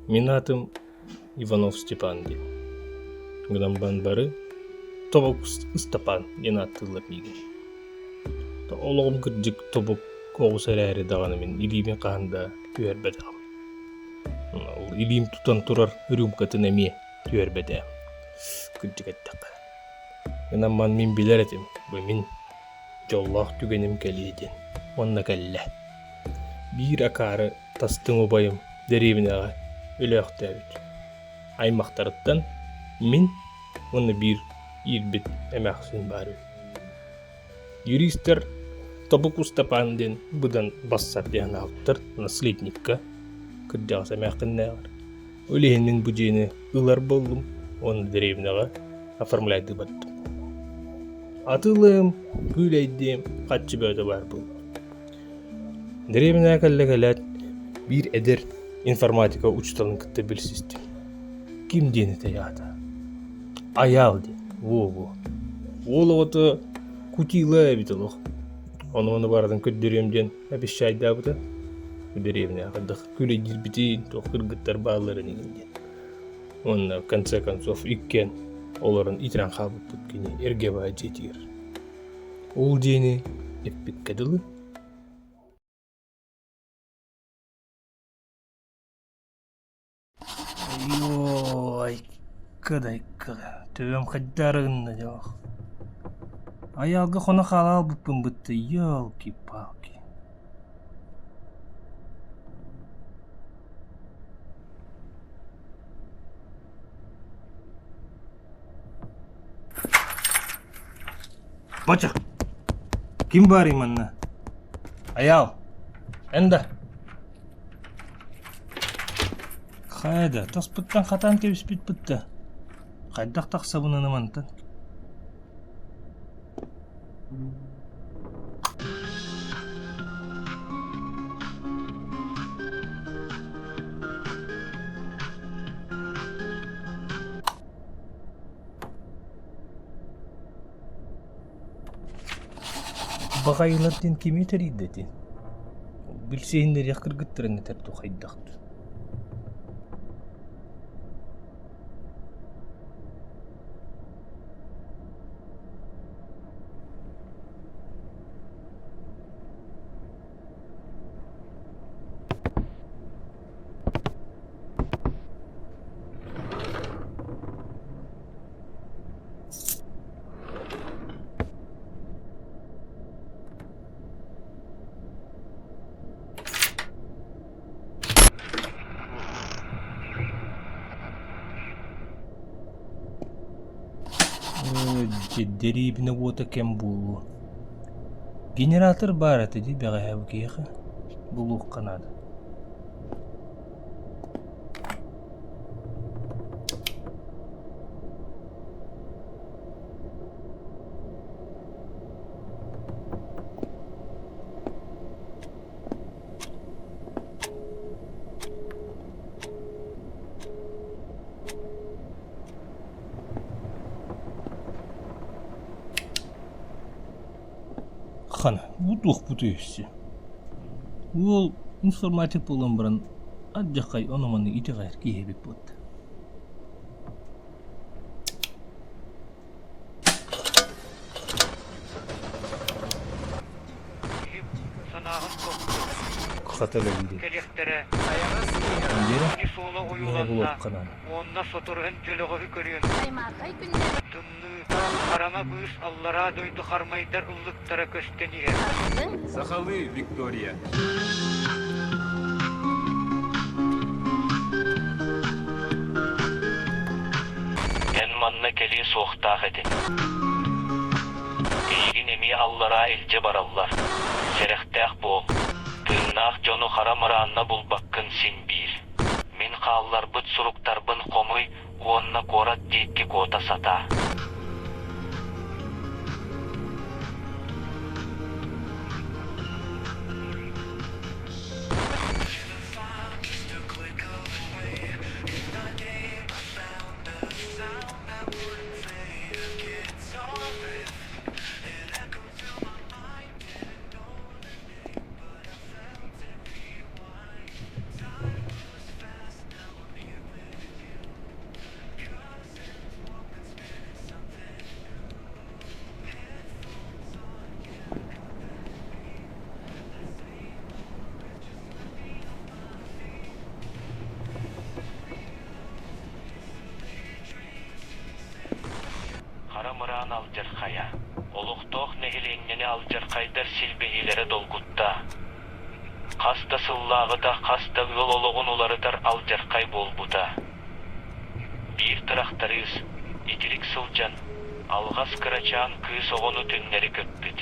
Мин аатым Иванов Степан диэн. Гынан баран бары Тобук Ыстапаан диэн ааттыыллар миигин. Олоҕум кырдьык тобук оҕус эрээри даҕаны мин илиибин хаһан да түһэрбэтэҕим. Ол илиим тутан турар рюмкатын эмиэ түһэрбэтэҕим. Кырдьык эттэххэ. Гынан баран мин билэр этим, бу мин дьоллоох түгэним кэлиэ диэн. Уонна кэллэ. Биир акаары тастыҥ убайым дэриэбинэҕэ өлөөхтөөбүт. Аймахтарыттан мин уонна биир иирбит эмээхсин баар үһү. Юристар Тобук Устапаан диэн быдан бассар диэн аҕалбыттар наследникка кырдьаҕас эмээххиннээҕэр. Ол иһин мин бу дьиэни ылар буоллум уонна дэриэбинэҕэ оформляйдыы бардым. Атыылыым, күүлэйдиэм, хаччы бөҕөтө баар буолла. Дэриэбинэҕэ кэллэ кэлээт, биир эдэр информатика учууталын кытта билсистим. Ким диэн этэй аата? Айаал диэн, во-во. Уол оҕото кутила эбит олох. Ону-ону барытын көрдөрүөм диэн обещайдаабыта. Дэриэбинэҕэ хайдах күлэйдиирбитин, туох кыргыттар баалларын иҥин диэн. Уонна в конце концов иккиэн олорон итирэн хаалбыппыт кини эргэ баай дьиэтигэр. Ол дьиэни эппиккэ дылы Айой, кыдай-кыда, төбөм хайдары гынна дьоох. Айаалга хоно хаалаалбыппын бытта, елки-палки. Бачах, ким баарый манна? Айаал, эн да? Хайа да, таспыттан хатаан кэбиспит бытта. Хайдах тахсабын аны мантан? Баҕайылар диэн кими тэрийдэ ити? Билсиһиннэриэх кыргыттарын этэр дуу хайдах дуу? Дэриэбинэ уота кэм буолуо. Генератор баар этэ дии бэҕэһээ бу киһиэхэ. Булуохха наада. Хана, бу туохпут өссө? Уол информатик буолан баран алдьархай ону-маны итэҕэйэр киһи эбит буолта. Санааҕын коппут Хата өлөрдүм. кэлиэхтэрэ Айаҕас киһи Индира, кини суола иһэ ойууланна булуохха наада. уонна соторуһан дьөлөҕөһү көрүөҥ тымныы хараҥа быыс аллараа дойду хармайдар ыллыктара көстөн иһэр Сахалыы Виктория. Эн манна кэлиэ суохтаах этиҥ. Эйигин эмиэ аллараа илдьэ бараллар. Сэрэхтээх буол. Тыыннаах дьону хара мыраанна булбаккын син биир. Мин хаалларбыт суруктарбын хомуй уонна куорат диэки куота сатаа. Мыраан алдьархайа, олохтоох нэһилиэнньэни алдьархайдар силбэһиилэрэ долгутта. Хас да сыллааҕыта хас да ыал олоҕун уларытар алдьархай буолбута. Биир тырахтарыыс, итирик сылдьан, алҕас кырачаан кыыс оҕону түҥнэри көппүт.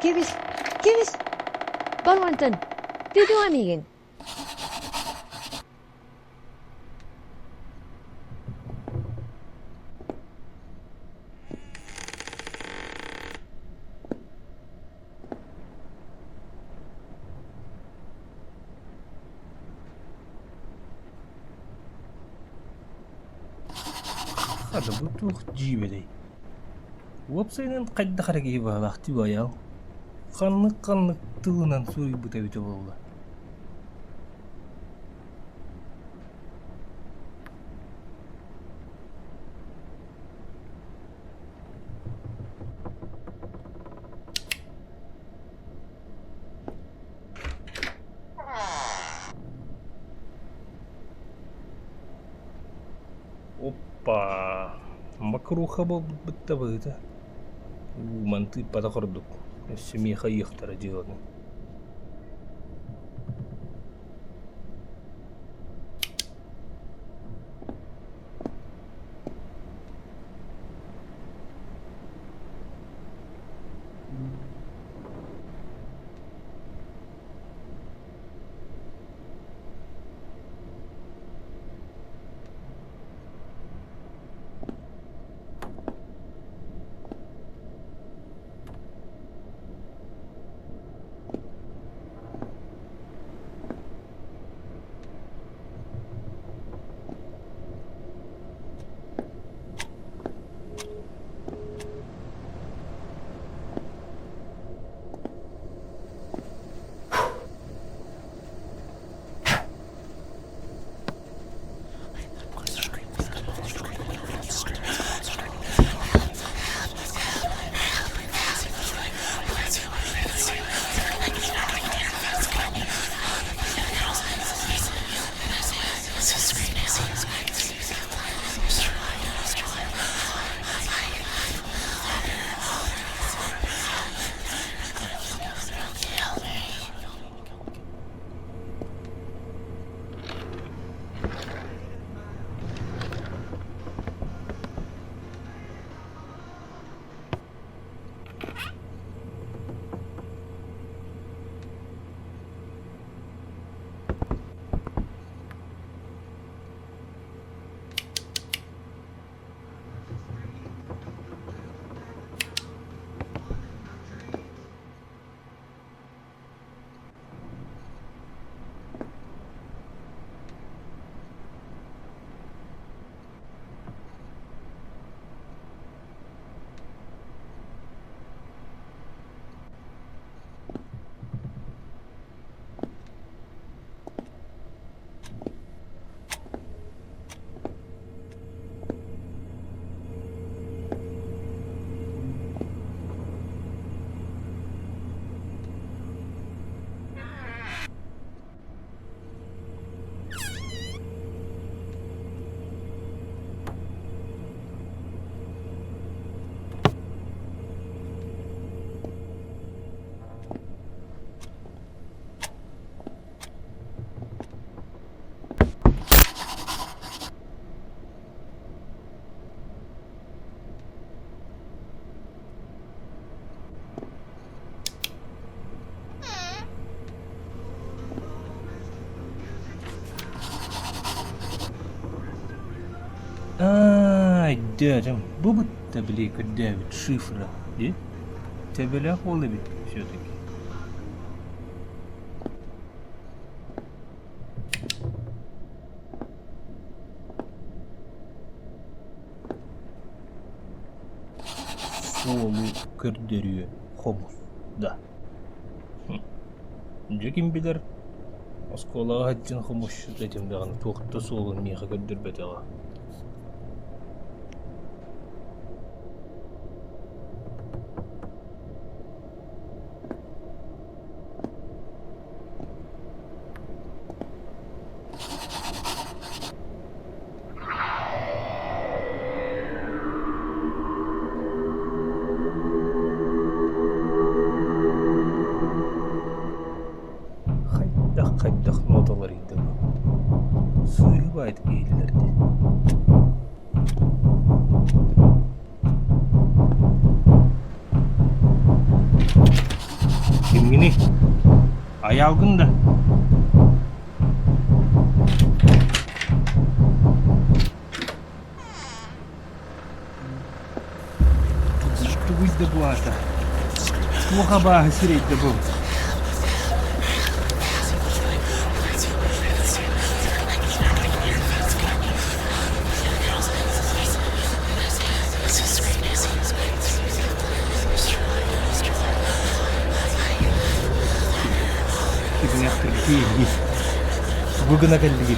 Кэбис, кэбис, бар мантан, тыытыма миигин. Хата бу туох дьиибэлэй? Уопсайынан хайдах эрэ киһи баҕалаахтыы байаал. Ханнык-ханнык тылынан суруйбут эбитэ буолла. Оппа! Мокруха буолбут да быһыыта. Уу, мантыыппатах ордук. Өссө миэхэ ыйыахтара дьыаланы. Өйдөөтүм, бу бытта били көрдөөбүт шифра дии. Төбөлөөх уол эбит все-таки. Суолу көрдөрүө хомус да. Дьэ ким билэр, оскуолаҕа сылдьан хомусчут этим даҕаны туох да суолун миэхэ көрдөрбөтөҕө. Хайдах-хайдах ноталарый да бу? Сыыһы баайдык иһиллэр дии. Кимҥиний? Айаалгын да? Тугуй да бу аата? Туох абааһы сирэйдэ бу? Кибинэхтэргитий Тугу гына кэллигит?